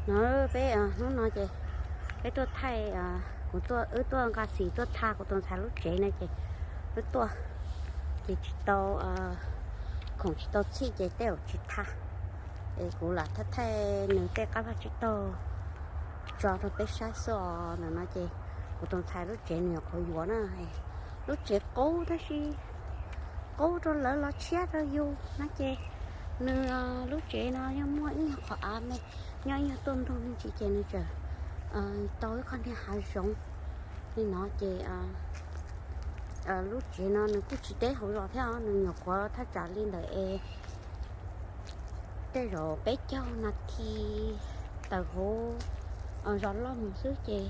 No peb hnub no ces peb tuaj thaij, kuv tuaj, wb tuaj nqa xim tuaj tha kuv tus ntxhais lub tsev no ces wb tuaj ces tsis tau, khoom tsis tau txhij ces tej zaum tsis tha. Es kuv lam thaij thaij nws tej qab vaj tsib taug tso rau peb saib xwb os. Ntawm no ces kuv tus ntxhais lub tsev nws nyuam qhuav yuav na. Lub tsev qub tab sis qub rau lawv los tshiab rau yus no ces nws, lub tsev no yog muaj ib nyuag qhov av me, nyob ib nyuag tuaj ntug me ntsis ces nws tseem tau ib qho niag hav zoov li no ces lub tsev no nws kuj tsis deb hauv zos thiab os, nws nyuam qhuav thaj tsam li ntawm es tej zaum peb caug nas this tawm hauv zos loj mus xwb ces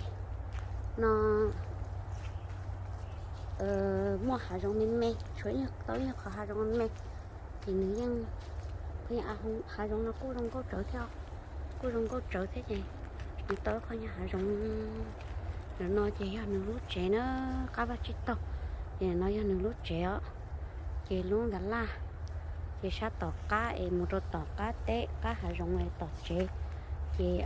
no muaj hav zoov me me, tshuav tau ib nyuag qhov hav zoov me me ces nws yeej, hav zoov no kuj zoo nkauj tsawv thiab, kuj zoo nkauj tsawv thiab ces nws tau ib qho nyuag hav zoov. Ntawm no ces yog nws lub tsev na, qab vaj tsib taug, ces no yog nws lub tsev os. Ces lub ntawd laj, ces sab tom qab es mus rau tom qab teb qab hav zoov es tom tsev. Ces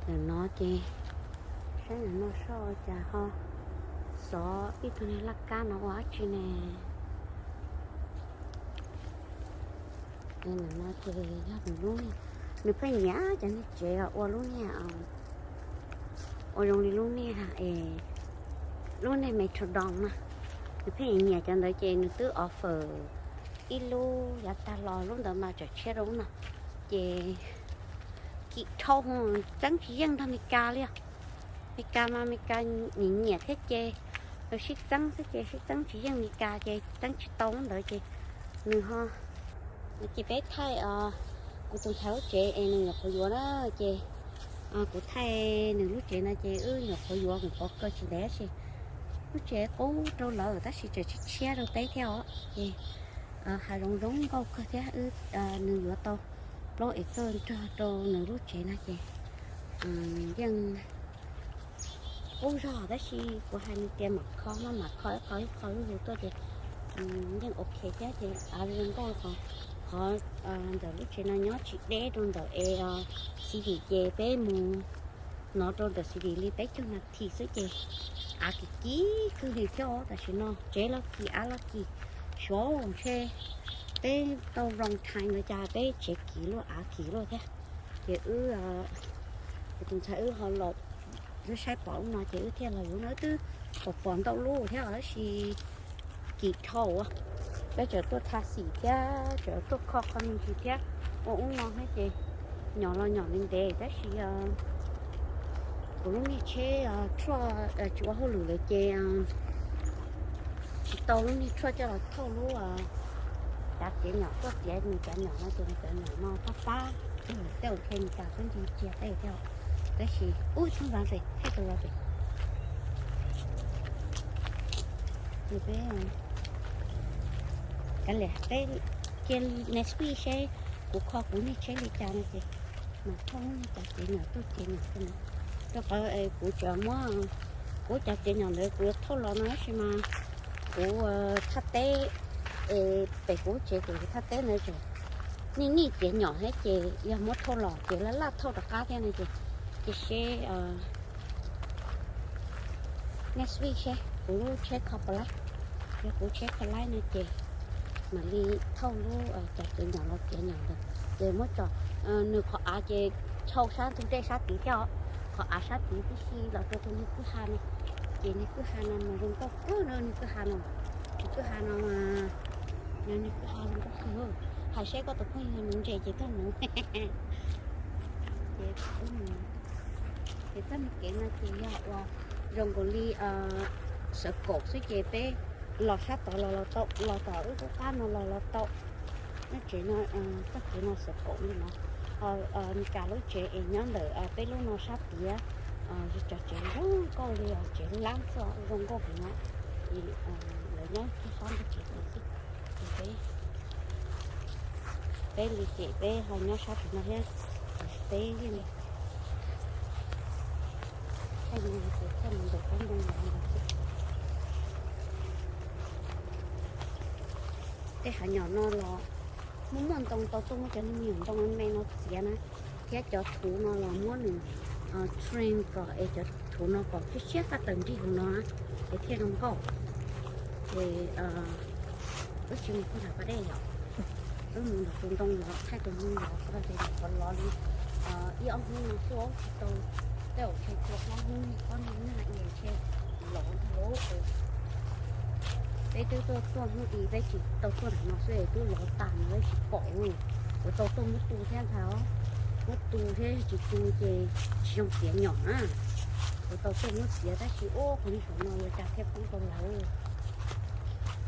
ntawm no ces saib ntawm no soj ua cas ho xov ib tug niag laj kab no ua dab tsi ne. Ntawm no ces yog nws lub niag, nws pheej nyiam cov niag tsev ua lub niag, ua zoo li lub niag, lub niag metrodome na. Nws pheej nyiam cov ntawd ces nws twb offer ib lub yav tag los, lub ntawd mas tseem tshiab rau lub no. Ces kim dhau, txeeb tsis yeej nrog Meskas li os. Meskas mas Meskas nyiam nyiam thiab ces lawv sib txeeb xwb ces sib txeeb tsis yeej Meskas ces txeeb tsis tau lub ntawd ces nws ho, ces peb thaij, kuv tus ntxhais lub tsev es nws nyuam qhuav yuav na, ces kuv thaij nws lub tsev no ces wb nyuam qhuav yuav, nyuam qhuav kaw tsis ntev tab sis lub tsev qub rau lawv tab sis tseem tshiab rau peb thiab os. Ces hav zoov zoo nkauj kawg thiab, nws yuav tau plaub acre nrog rau nws lub tsev no ces yeej qub zog tab sis kuv hais nws tias mam kho, mam kho ib qho ib qho zuj zus tuaj ces yeej ok thiab ces av zoo nkauj qhov, qhov ntawm lub tsev no nyob tsis deb rau ntawm es city ces peb mus no rau ntawm city li peb caug nas this xwb ces av kim kim kawg li thiab os. Tam sim no tsev los kim av los kim, suav ntshe peb tau wrong time no cas peb tsev kim luaj av kim luaj thiab. Ces wb, kuv tus ntxhais wb ho los, wb saib pom ub no ces wb thiaj los yuav no, wb twb pom pom ntau lub thiab tab sis kim dhau. Peb tseem tuaj tha xim thiab tseem tuaj kho qho me ntsis thiab ua ub no thiab ces nyom los nyom ntev ntev tab sis kuv lub niag tsheb truck tsis ua hauj lwm lawm ces tsis tau lub niag truck coj los thauj lub cav tsev nyom tuaj txiav nws cov nyom no ces nws cov nyom no pab pab tej ua ke nws cas xub nti cia tej thiab. Tab sis ub thooj zov pem, thaij tus zov pem. Ces peb, kav liam peb cia next week seb kuv kho kuv niag tsheb li cas no ces mam thauj lub niag cav tsev nyom tuaj txiav nyom xwb na. Rau qhov kuv tseem muab kuv cav tsev nyom ntawd kuv yuav thauj los no tab sis mas kuv thaj teb es pem kuv tsev kuv thaj teb ntawd tseem nij nij txiav nyom thiab ces yog muab thauj los ces laj laj thauj rov qab thiab no ces, ces seb next week seb kuv lub tsheb kho puas laib. Yog kuv tsheb kho laib no ces mam li thauj lub cav tsev nyom los txiav nyom ntawd ces muab tso. Nws qhov av ces tshau sab ntug dej sab tid thiab os. Qhov av sab tid tib si los rau tus niag kwj ha no. Ces niag kwj ha no mas zoo nkauj kawg na, niag kwj ha no, niag kwj ha no mas, niag kwj ha zoo nkauj kawg. Hais seb koj tus phooj ywg nuv ntses ces tuaj nuv. Ces, ces txoj niag kev no ces yog uas zoo nkaus li sawv kaum xwb ces peb los sab tod los los tau, los tom wb qub qab no los los tau. Nyob tsev no, txoj kev no sawv kaum li no. Ho Meskas lub tsev es nyob ntawm peb lub no sab tiav, yog cov tsev zoo nkauj li os, tsev lab xwb zoo nkauj heev os. Lawv nyob kiag sab ntug tsev tid xwb. Peb, peb li ces peb ho nyob sab tim no thiab, peb yeej, tej hav nyom no los Muaj muaj ntoo tau tuaj muab cov me nyuam ntoo me no txiav na, thiab cov thuv no los muab nws trim kom es cov thuv no kom siab siab koj taws nrig hauv no na, es thiaj zoo nkauj. Ces wb tsis mus puag nram pas dej yom, wb mus nram tus ntoo los thaij tus ntoo los txog ces qhov lov li ib ob hnub no xwb, tsis tau, tej zaum tshe tau ob hnub ob hnub no ntshe lov ntag lauj. Peb twb tuaj tuaj hnub i peb tsis tau tuaj nram no xwb es twb lov tag no peb tsis pom. Kuv tau tuaj muab tu thiab ntag, muab tu thiab tsis tu ces tsis zoo txiav nyom na. Kuv tau tuaj muab txiav tab sis ua qhov ntawm no yuav cas thiaj poob tau lawm.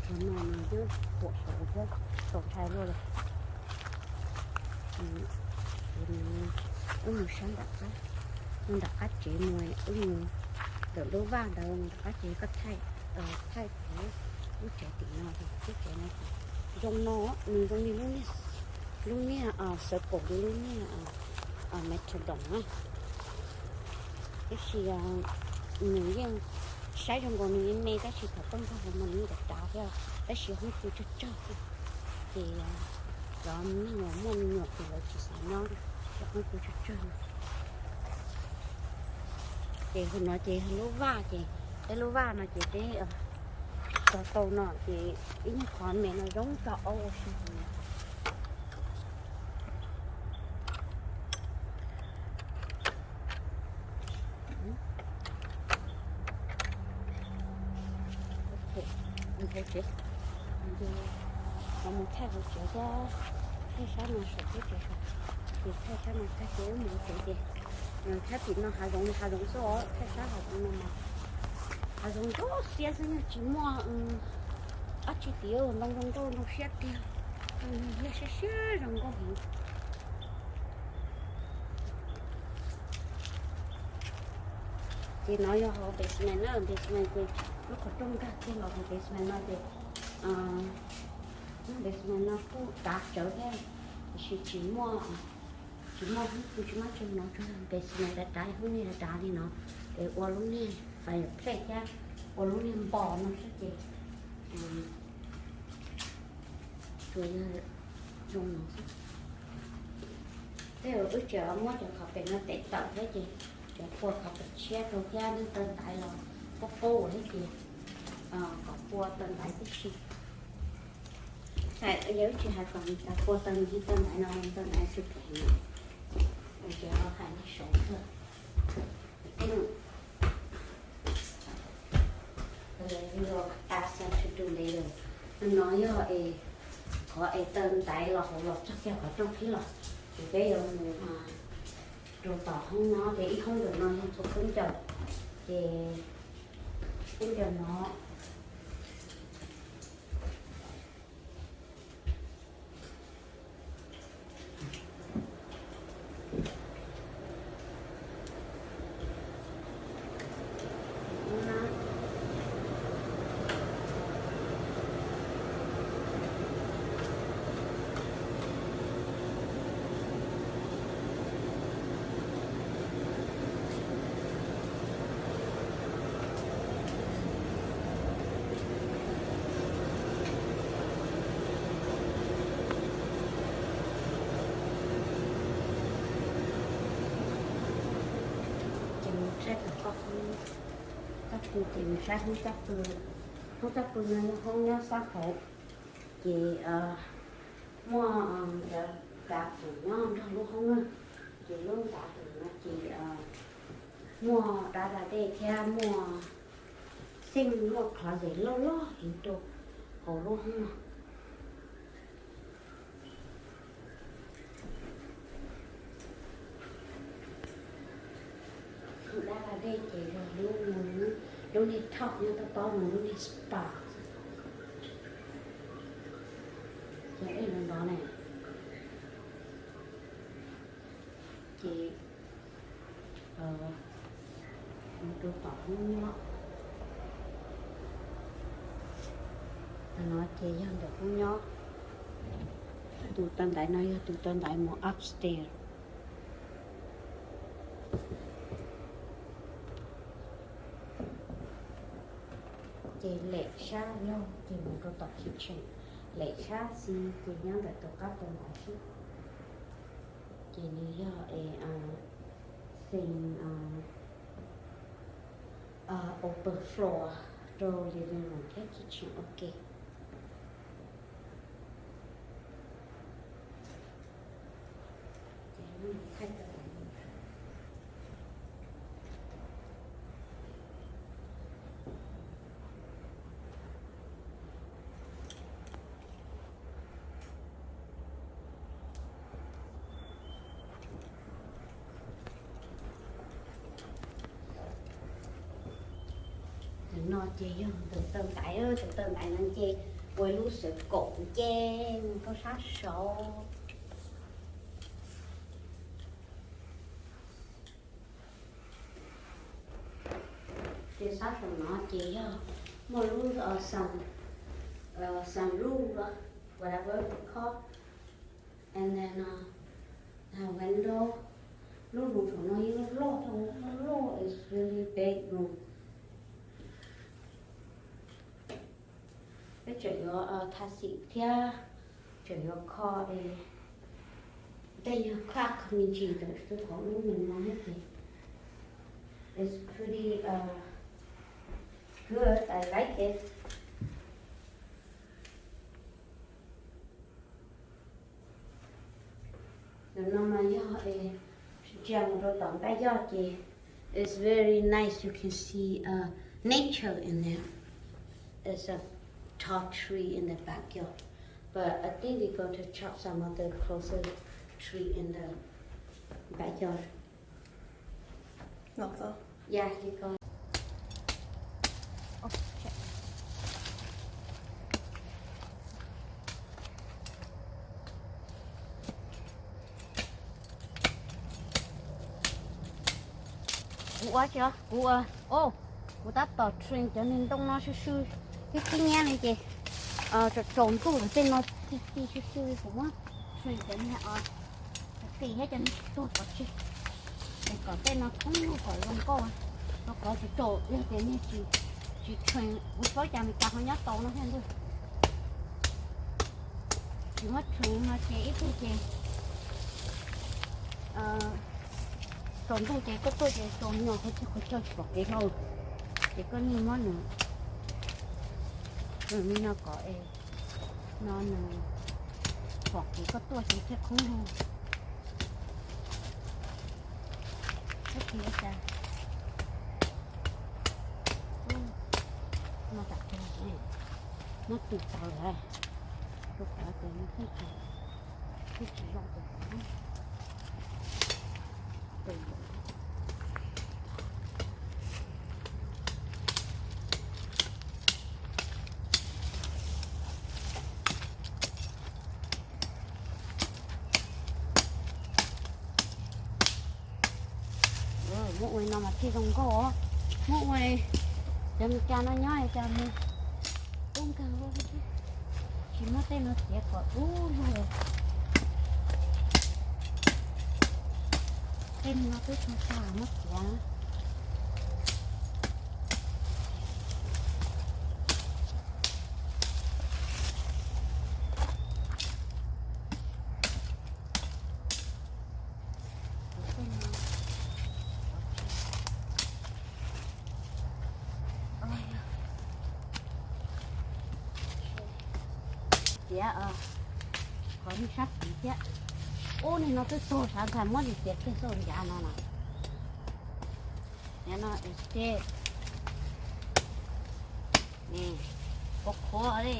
Qhov no no twb huam hauv thiab txaus ntshai luaj li. Wb mus sab nram qab, nram qab tsev mus, wb mus ntawm lub vaj ntawd mus nram qab tsev koj thaij, thaij kuv lub tsev tim no, lub tsev no ces zoo no, nws zoo li lub niag, lub niag circle li lub niag metadon na. Tab sis nws yeej saib zoo nkaus nws yeej me tab sis thaum koj nkag hauv mas nws yeej dav dav thiab, tab sis hoob pw tsawg tsawg xwb. Ces cov neeg uas muaj me nyuam ces lawv tsis xav nyob, cov hoob pw tsawg tsawg. Ces hauv no ces lub vaj ces, peb lub vaj no ces peb tso tau no ces ib nyuag qhov me no zoo tso aub ua si. Mus tsev, mus thaij hauv tsev thiab, thaij sab no saum teb tsev, ces thaij sab no tag ces wb mus tsev ces, thaij tim no hav zoov li hav zoov xwb os, thaij sab hauv no mas hav zoov ntsuab xiab xwb, yeej tsis muaj dab tsi tiag, ntoo zoo nkauj ntoo siab tiag, yog siab siab zoo nkauj heev. Ces no yog hauv basement na, basement ces lub qhov rooj nkag kiag los hauv basement no ces, lub basement no kuj dav tsawv thiab, tiam sis tsis muaj, tsis muaj hoob pw tsis muaj tsev, no tsuas yog basement dav dav, hoob niag dav dav li no, es ua lub niag fireplace thiab ua lub niag npo no xwb ces tsuas yog zoo no xwb. Tej zaum wb tseem muab cov carpet no tev tawm thiab ces cov pua carpet tshiab rau thiab, nws taw ntaiv los qub qub thiab ces kom pua taw ntaiv tib si. Yog wb tsis hais kom cov pua taw, taw ntaiv no taw ntaiv tsis phem, ces hais li saud xwb. As I said to do later, no yog es qhov es taw ntaiv los hauv los txog kiag qhov rooj qhib los, ces peb yuav mus rau tom hoob nyob, ces ib hoob ntawm no yog txhua khaub ncaws, ces khaub ncaws no Ces mus saib tom koj hoob coj pw, ces mus saib hoob coj pw. Hoob coj pw no yog hoob nyob sab hauv, ces muaj cov ntav hwm nyob nrog lub hoob na, ces lub ntav hwm no ces muaj dab da dej thiab muaj sink, muaj closet loj loj heev rau hauv lub hoob no. Dab da dej ces yog lub, lub niag top nyob tob tob mus lub niag spa. Ces ej ntawd ne, ces mus rau tom hoob nyob. Ntawm no ces yog ntawm hoob nyob. Tus taw ntaiv no yog tus taw ntaiv mus upstairs. Ces lem sab laug ces mus rau tom kitchen. Lem sab xis ces nyob ntawm tus qab tus ntawd xwb. Ces nws yog es xeem open floor rau living room thiab kitchen ua ke. Tus no ces yog tus taw ntaiv, tus taw ntaiv no ces ua lub xwm kaum ces mus rau sab saud. Ces sab saum no ces yog muaj lub sunroom, whatever they call, and then window. Lub room saum no yeej loj, loj, loj, it's really big room. Peb tseem yuav tha xim thiab tseem yuav kho es tej nyuag clock me ntsis ntawm xwb qhov lub me no thiab ces it's pretty good, I like it. Tus no mas yog es ntsia mus rau tom npaj yoj ces it's very nice, you can see nature in there. It's a tall tree in the backyard, but I think we going to chop some of the closer tree in the backyard. Yeah, you go. Kuv ua tsi, kuv ua, kuv tab tom trim cov niag ntoo no sw sw, tib tib nyab li ces tsaus ntuj lawm tej no tij tij sw sw, kuv muab trim cov niag qis thiab cov niag tsis tuag pov tseg, es kom tej no khoob lug kom zoo nkauj, rau qhov tsis tsaus yog tias niag tsis trim, kuv paub cas Meskas ho nyob tau no thiab ntuj. Tsis muab trim no ces ib tug ces tsaus ntuj ces koj tuaj ces tsaus nyos qhov chaw tsis pom kev dhau, ces koj yeej muab nws, nws li no kom es no nws pom kev koj tuaj ces thiaj khoob lug. Muab tus tau lawm, tus tau tus no thiaj tsis, thiaj tsis zoo tus. Muab ua no mas thiaj zoo nkauj os. Muab ua cov Meskas no nyob cas nws tub nkawg, tsis muab tej no txiav kom dub lug. Tej no twb tag tag muab txiav. Tiav qhov niag sab tid thiab. Ub, niag no twb tuag sav ntxhais, muab li tiav kiag xauj ncav no na. Ncav no es teb ne, qhuav qhuav li.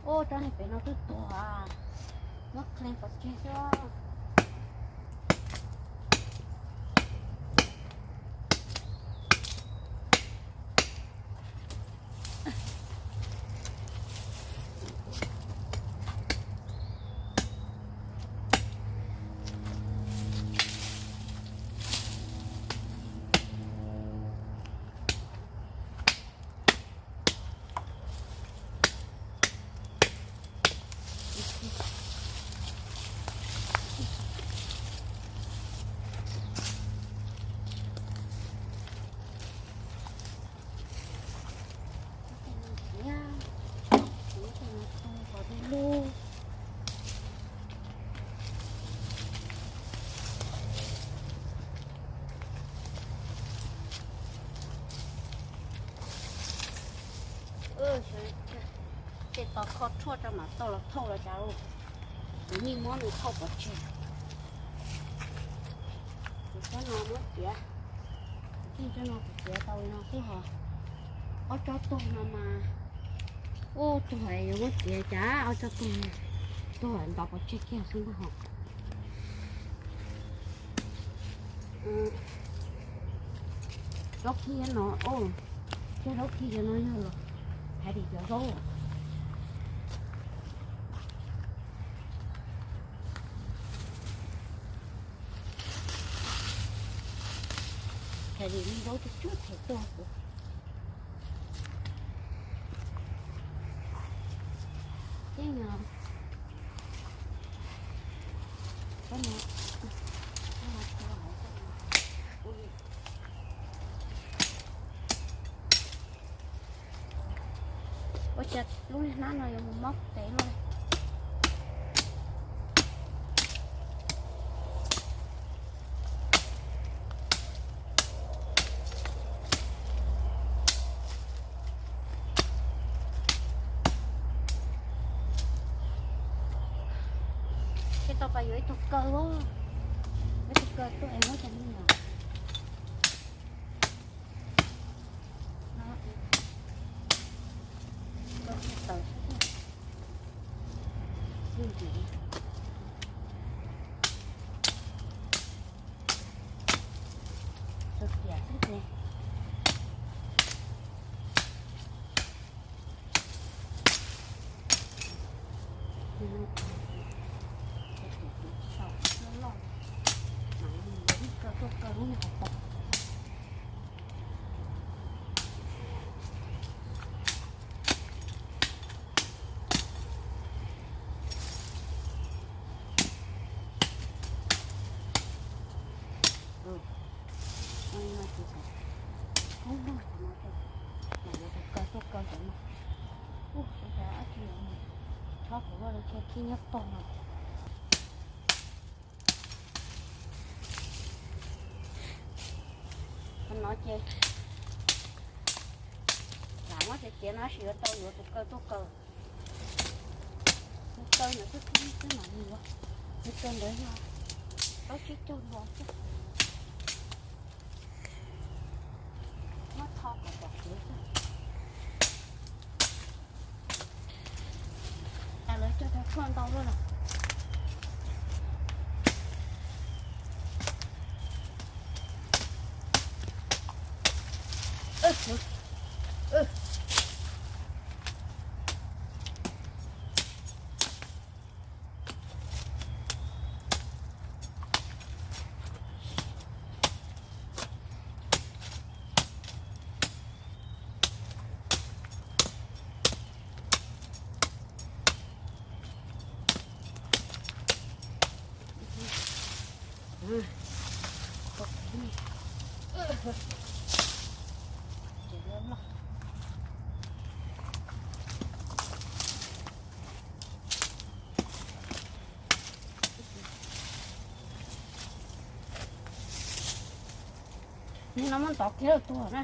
Ub, rab niag pem no twb tuag, muab clean pov tseg xwb. Tos kho tshuaj rau mam tau los thauj los cas. Kuv yeej muab nws thauj pov tseg. Kuv cov no muab tiav, kuv cov no kuv tiav tau li no xwb hos. Ob tsob tuag no mas, ub, tuag yuav muab tiav cas ob tsob tuag, tuag ntov pov tseg kiag xwb ntag hos. Zaub khib no, thiab zaub khib cov no yog los hais tias cov zaub. Hais tias zaub tsuj tsuag them tuag kuv. Ces no, ua cas lub niag hnab no yuav mus mob kuv tes luaj li. Ces tau pas yuav ib tug kaw, ib tug kaw tuaj es muab cov me nyuam no, kaw taws xwb, xwb ntsis, txog tiam xwb ces Ub, tus kaw tuaj kaw cov no. Ub, tus kaw dab tsi no, chob kuv vaj lub tsheb khib nyob tog no. Qhov no ces lam muab tiav tiav no tab sis yuav tau yuav tus kaw tuaj kaw. Tus kaw ntawd twb twb mam yuav, tus kaw ntawd yog plaub tsib caug npo xwb. Muab tho kom pom kev xwb. Cas lawv cog cov tshuaj ntau luaj na. Nim no muab ntov kiag tuag na.